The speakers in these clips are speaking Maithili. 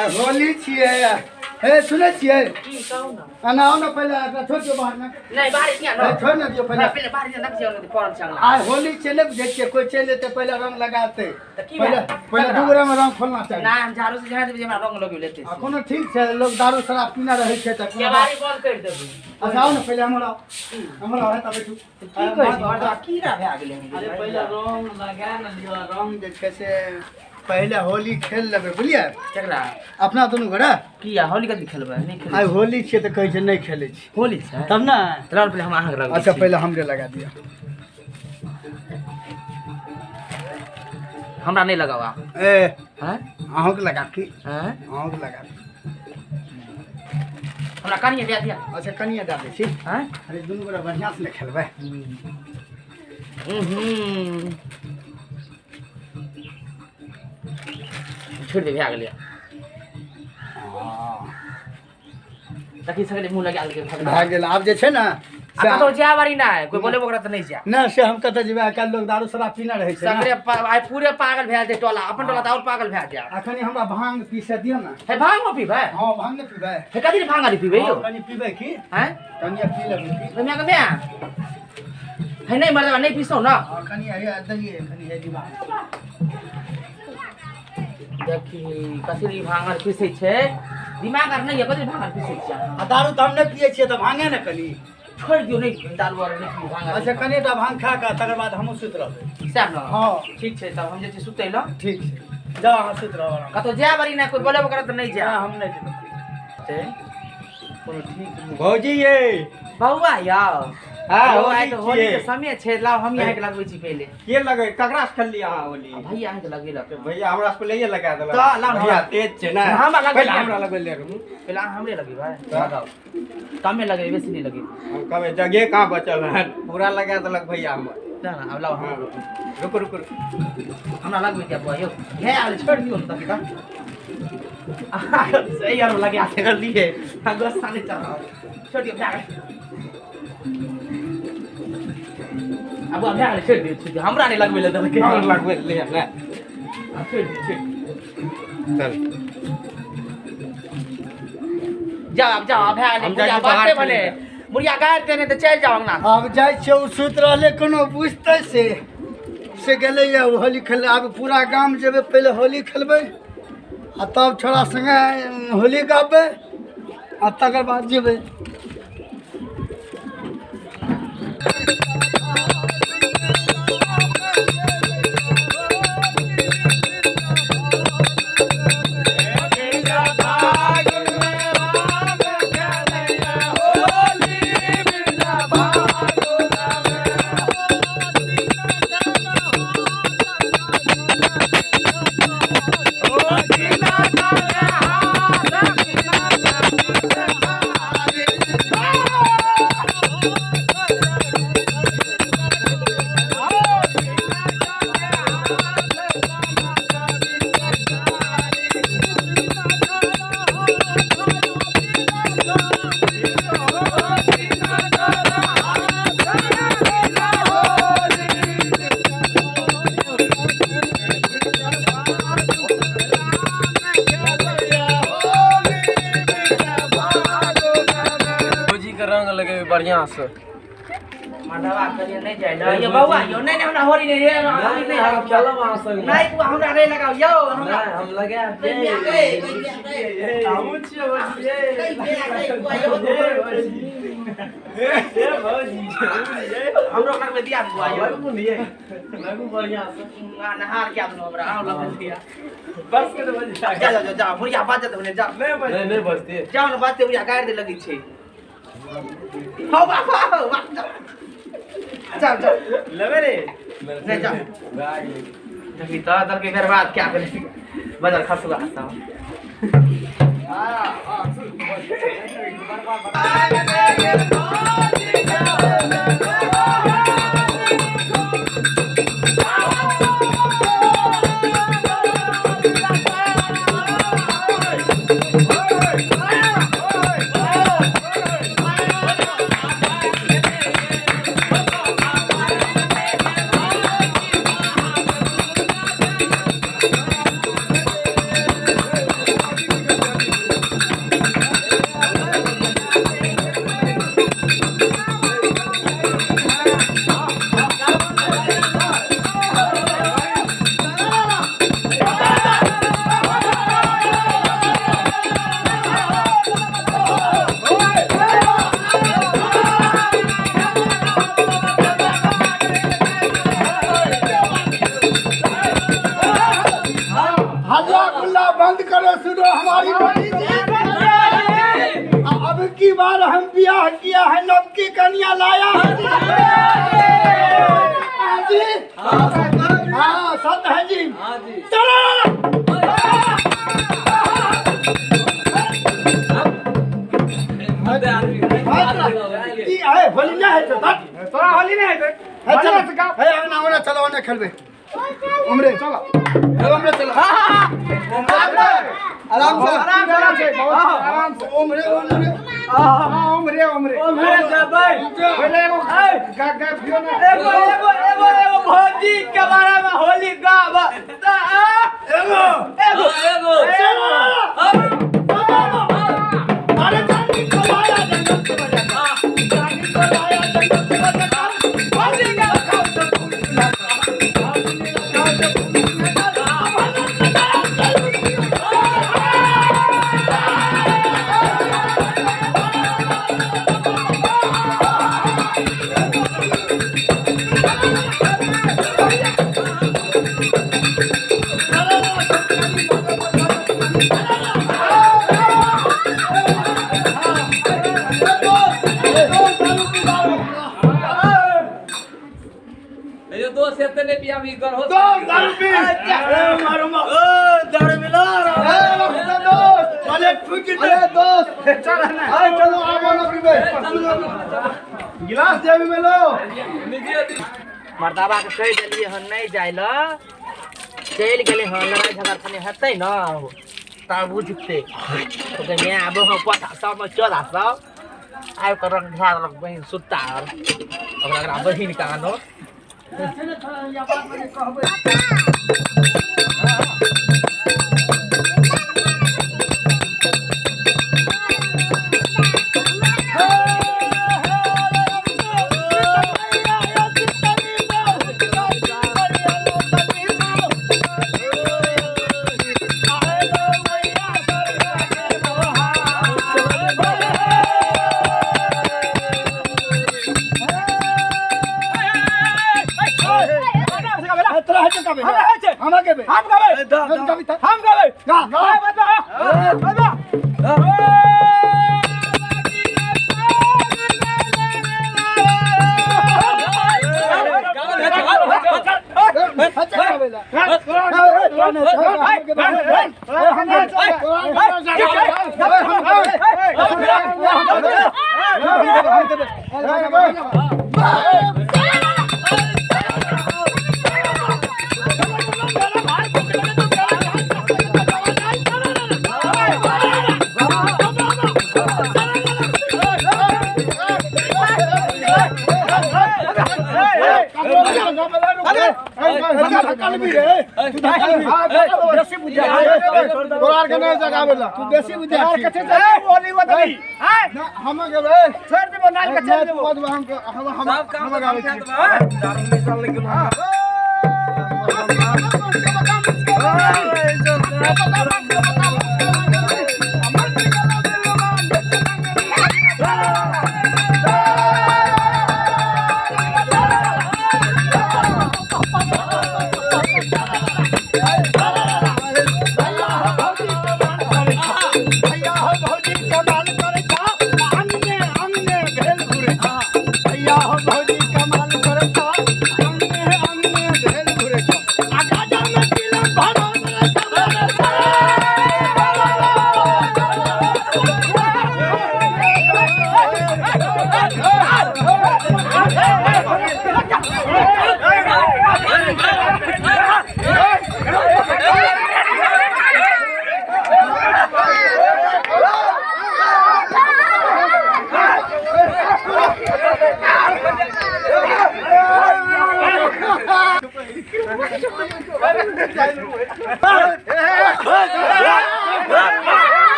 आइ होली छियै। हे, सुनै छियै? की कहू ने। एना आउ ने, पहिले एकरा छोड़ि दियौ बाहरमे। नहि, बाहर किया हे, न छोड़ि ने दियौ पहिले। पहिले बाहर किया नक्शे होने पड़ल छै अङ्गना। आइ होली छियै, नहि बुझै छियै? कोइ चलि जेतै, पहिले रंग लगा देतै। तऽ की पहिले भेल? पहिले दू गोरामे रंग खोलना चाही। नहि, हम झाड़ू से झाड़ि देबै जे हमरा रंग लगेबै लेते। आ कोनो ठीक छै, लोग दारू शराब पीने रहै छै तऽ कोनो बात। केवाड़ी बंद करि देबै। अच्छा, आउ ने पहिले, हमर आउ, हमर आउ, हे, तऽ बैठू। की कहै छी मर्दवा, कीड़ा भए गेलै? अरे, पहिले रंग लगा ने लिअ। रंग जे छै से पहिले होली खेल लेबै, बुझलियै? केकरा? अपना दुनू गोरा। किया, होली कथी खेलबै? नहि खेलै। आइ होली छियै तऽ कहै छै नहि खेलै छी। होली छै तब ने। चल, पहिले हम अहाँके लगबै अच्छा छी। पहिले हमरे लगा दिअ। हमरा नहि लगावा। ए। हैं? अहूँके लगा की। हैं? अहूँके लगा। हमरा कनिए दए दिअ। अच्छा, कनिए दए दै छी। हैं? अरे, दुनू गोरा बढ़िआँ से ने खेलबै। हूँ, छोड़ि दे, भए गेलै। देखी सगरे मुँह लगा देलकै। भए गेल। आब जे छै ने आ से कतहु जाय बारी नहि, कोइ बोलेबो करत तऽ नहि जाय। नहि, से हम कतऽ जेबै? आइ काल्हि लोक दारू शराब पीने रहै छै ने। सगरे आइ पूरे पागल भए जेतै टोला, अपन टोला तऽ आओर पागल भए जायत। अखन हमरा भांग पीसे दियौ ने। हे, भांग पीबै? हँ, भांग नहि पीबै? हे, कथी भांग आदि पीबै यौ? हँ, कनि पीबै की। हैं? कनिए पी लेबै की। हे, माय के माय, हे नहि मरदबा, नहि पीसौ ने। हँ, कनि हे देलियै, कनि हे दिमाग। देखी, कथी ई भांग आर पीसै छै? दिमाग आर नहि यऽ? कथी भांग आर पीसै छियै अहाँ? आ दारू तऽ हम नहि पियै छियै, तऽ भांगे ने कनि। छोड़ि दियौ, नहि दारू आर नहि पीबू, भांग आर। अच्छा, कनिटा भांग खा कऽ तकर बाद हमहूँ सुति रहबै। सएह ने? हँ। ठीक छै, तब हम जाइ छी सुतै लए। ठीक छै, जाउ, अहाँ सुति रहब आराम। कतहु जाय बारी नहि, कोइ बोलेबो करत तऽ नहि जाय। नहि, हम नहि जेबै। छै कोनो ठीक नहि। भौजी ये। बौआ यौ। हाँ, यौ, होली आइ तऽ होली के छियै। समय छै, लाउ, हम अहाँके लगबै छी पहिले। के लगे? ककरा से खेलली अहाँ होली? आ भैया अहाँके लगेलक। भैया हमरा से पहिले लगा देलक। तऽ लाउ ने। भैया तेज छै ने। हमरा लगबै पहिले लिअ। हमरा लगबै ले रहू। पहिले अहाँ हमरे लगेबै। तऽ? लगाउ, कमे लगेबै, बेसी नहि लगेबै। हम कहबै जगहे कहाँ बचल है, पूरा लगा देलक भैया हमर। तेँ ने, आब लाउ हाँ, हमरा। रुकू रुकू रुकू। हमरा लगबै दिअ बौआ यौ। हे, आब छोड़ि दियौ ने तखन तऽ। सही आर लगा देलियै, आ गुस्सा नहि चढ़ाउ, छोड़ि दियौ, भए गेलै। आब भए गेलै, छोड़ि दियौ, छोड़ि दियौ। हमरा नहि लगबै लए देलकै। हमरा लगबै ले ने। आब छोड़ि दियौ, छोड़ि दियौ। चल। जाओ, आब जाओ, आब भए गेलै। हम जाइ बुढ़िया छी बाहर बाते भने खेलै लए। बुढ़िया गारि देने तऽ चलि जाओ अंगना। आब जाइ छियै, ओ सुति रहलै, कोनो बुझतै से से गेलैए ओ होली खेलै। आब पूरा गाम जेबै, पहिले होली खेलबै आ तब छोड़ा सङ्गे होली गाबै आ तकर बाद जेबै। भौजी के रंग लगेबै बढ़िया से। मर्दवा करिए नहि जाइ लए यौ बौआ यौ। नहि नहि, हमरा होली नहि रे, होली नहि हम लगाउ। खेलब अहाँ संगे। नहि बौआ, हमरा नहि लगाउ यौ, हमरा नहि, हम लगायब। गै, गै, गै, गै। हमहूँ छियै भौजी ये। गै, गै, गै, बौआ यौ। ए भौजी, ये। हमरो लगबै दिया बौआ यौ। लगू ने ये, लगू बढ़िया से। आ, नहार के आदमी हमरा आउ लगबै दिया। बस के तऽ भौजी। जा जा जा जा, बुढ़िया बाजत भने, जा। नहि बजतै, नहि बजतै। जाओ ने, बाजते, बुढ़िया गारि दे लगै छै। हौ बाबा, हौ बाबा, जाओ जाओ। लेबै रे। नहि, जाओ। भए गेलै। देखी तऽ दलके बर्बाद क्या गेलै बजल खसुआ सब। करो सुनो हमारी बड़ी जी। अब की बार हम ब्याह किया है, नव की कन्या लाया है जी। हाँ सत है जी। चलो होली नहीं है तो तोरा होली नहीं है चलो है आना होना चलो ओने खेलबे उमरे चलो उमरे चलो। आराम से आराम से आराम से उमरे उमरे हां उमरे उमरे उमरे जबै पहले एगो गा गा फियो ना एगो एगो एगो एगो भौजी के बारे में होली गाब एगो एगो एगो चलो अरे जानी को लाया जंगल से बजा जानी को लाया जंगल से बजा भौजी का खाओ सब फूल गिलास जेबी में लो। मर्दाबा के कहि देलियै हन नहीं जाय ल, चलि गेलै हन। लड़ाइ झगड़ा खने हेतै न तब बुझतै। ओकर my आबो हँ पोता सबमे चोरा सब आबि कऽ रंग धरा देलक बहिन सुत्ता ओकरा बहिन के आनो।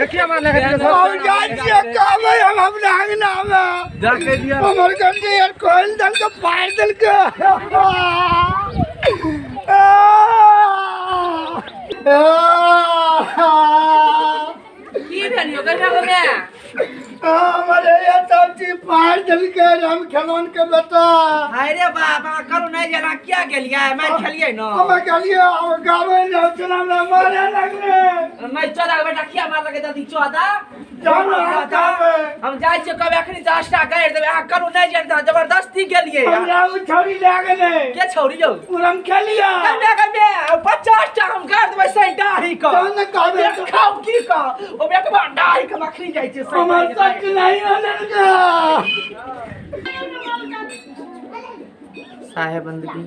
हम जाइ छियै कहबै हम अपना अंगनामे हमर गंजी आर खोलि देलकै फाड़ि देलकै। की भेल यौ गंगा गमे? हमर सब चीज फाड़ि देलकै राम खेलौन के बेटा। हाय रे बाप, अहाँ करू नहि जेना किया गेलियै? मारि खेलियै ने? हम गेलियै, हम गाबै नहि छलै, हमरा मारे लगलै। नहि चौदा के बेटा किया मारलकै? जल्दी चौदा जान हम गाबै। हम जाइ छियै कब एखनी 10टा गाड़ि देबै। अहाँ करू नहि जानि तऽ जबरदस्ती गेलियै। हमरा ओ छौड़ी लए गेलै। के छौड़ी यौ? ओ राम खेलिया। कमे कमे 50टा हम गाड़ि देबै सही डाही कऽ। तहन ने कहबै। खाउ की कह ओ बेटबा डाही कऽ अखनी जाइ छियै सही। हमर सच नहीं होने। साहेब बंदगी,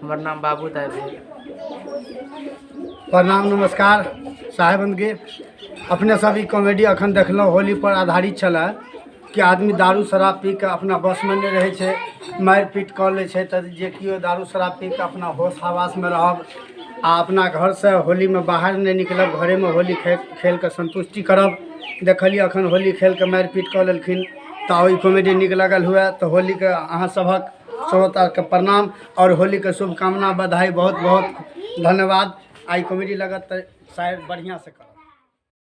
हमर नाम बाबू दाइ भेल। प्रणाम, नमस्कार साहेब बंदगी। अपने सब ई कॉमेडी अखन देखलहुँ, होली पर आधारित छलै कि आदमी दारू शराब पी कऽ अपना बसमे नहि रहै छै, मारि पीट कऽ लै छै। तऽ जे केओ दारू शराब पी कऽ अपना होश हवासमे रहब आ अपना घरसँ होलीमे बाहर नहि निकलब, घरेमे होली खेल कऽ संतुष्टि करब। देखलियै अखन होली खेल कऽ मारि पीट कऽ लेलखिन। तऽ ई कॉमेडी नीक लागल हुए तऽ होलीके अहाँ सभक श्रोताके प्रणाम आओर होलीके शुभकामना, बधाई, बहुत बहुत धन्यवाद। आ ई कॉमेडी लगत तऽ शायद बढ़िआँसँ करब।